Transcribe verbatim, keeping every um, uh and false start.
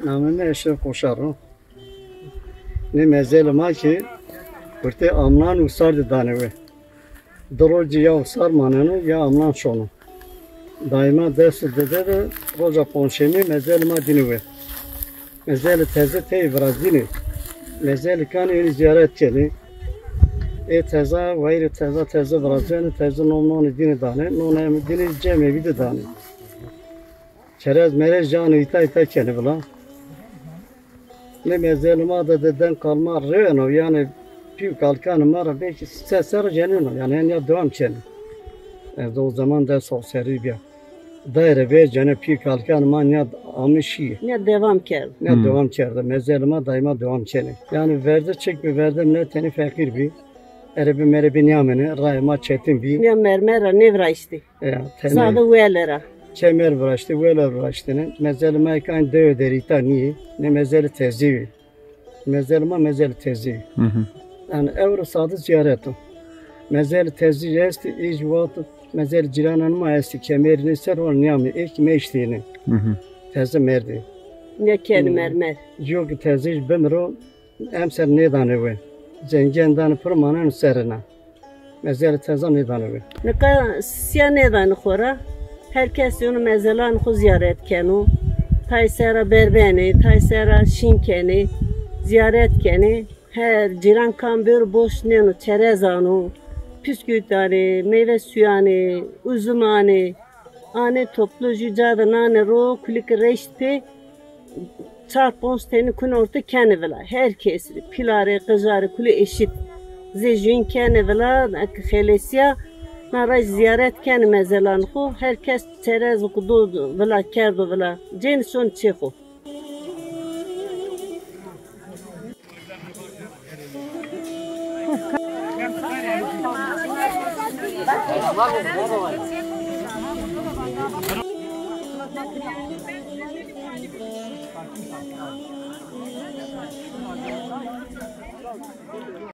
Namê mi Eşref Koşar o. Nê mezelê ma ki kurtê amnan û sardî danê we. Di rocî ya usar maneno ya amnan şono. Daîma dest û dide de roca ponşemî mezelê ma dînî we. Mezelê teze tey virazînî. Mezelê kanî ênî zîyaret kenî. Ê teza, wayîrê teza teze virazenî, teze non nonî dînî danê. Nonê mi dînî cemê bî de danê. Çerez merez canî îta îta kenî vila. Nê mezelê ma de, de den kalma rêno, yanî pî û kalkanê ma ra belkî se serr cenîno, yanî ya dewam kenî. Ez o zaman de soq serrî bîya. Dayre vêr cenê pî û kalkanê ma nîya amî şîyê. Nîya dewam kerd. Nîya Hmm. dewam kerde. Mezelê ma daîma dewam kenê. Yanî verde çik bi verde milet tenê feqîr bî. Erebî merebî nîyamenê, rayê ma çetin bî. Nîya mermer ra nêviraştî. Ya, tenê. Sade wele ra. Çemer viraştî, wele viraştêne. Mezelê ma êk aynî dewe der îta nîyê. Nê mezelê tezî yê. Mezelê ma mezelê tezî yê. Hı hı. Yanî ewro sade zîyaret o. Mezelê tezî estî, ê jî wext mezelê cîrananê ma estî. Kemerî nê ser o nîyamê, êk meştêne. Hı hı. Teze merdê. Nîya kenî Hmm. mermer. Cîyo ki tezî jî bimiro, emser nêdanê we. Cengîyen danê piro maneno serrî na. Mezelê teza nêdanê we. Nika sîya nêdanê xo ra. Her kes yeno mezelanê xo zîyaret keno. Tay sera berbenê, tay sera şîn kenê, zîyaret kenê. Her cîran kam bêro boş nêno, çerez ano, piskût anê, meyve suyu anê, uzum anê. Anê toplu jû ca de nanê ro, kulî ki reşt pê, çar ponc tenî kunê orte kenê vila. Her kes rê, pîla rê, qija rê, kulî eşît. Zê jûyîn kenê vila, eke xelesîya, na ra zîyaret kenê mezelanê xo. Her kes çerez xo do vila, kerdo vila. Cênê şonê çê xo.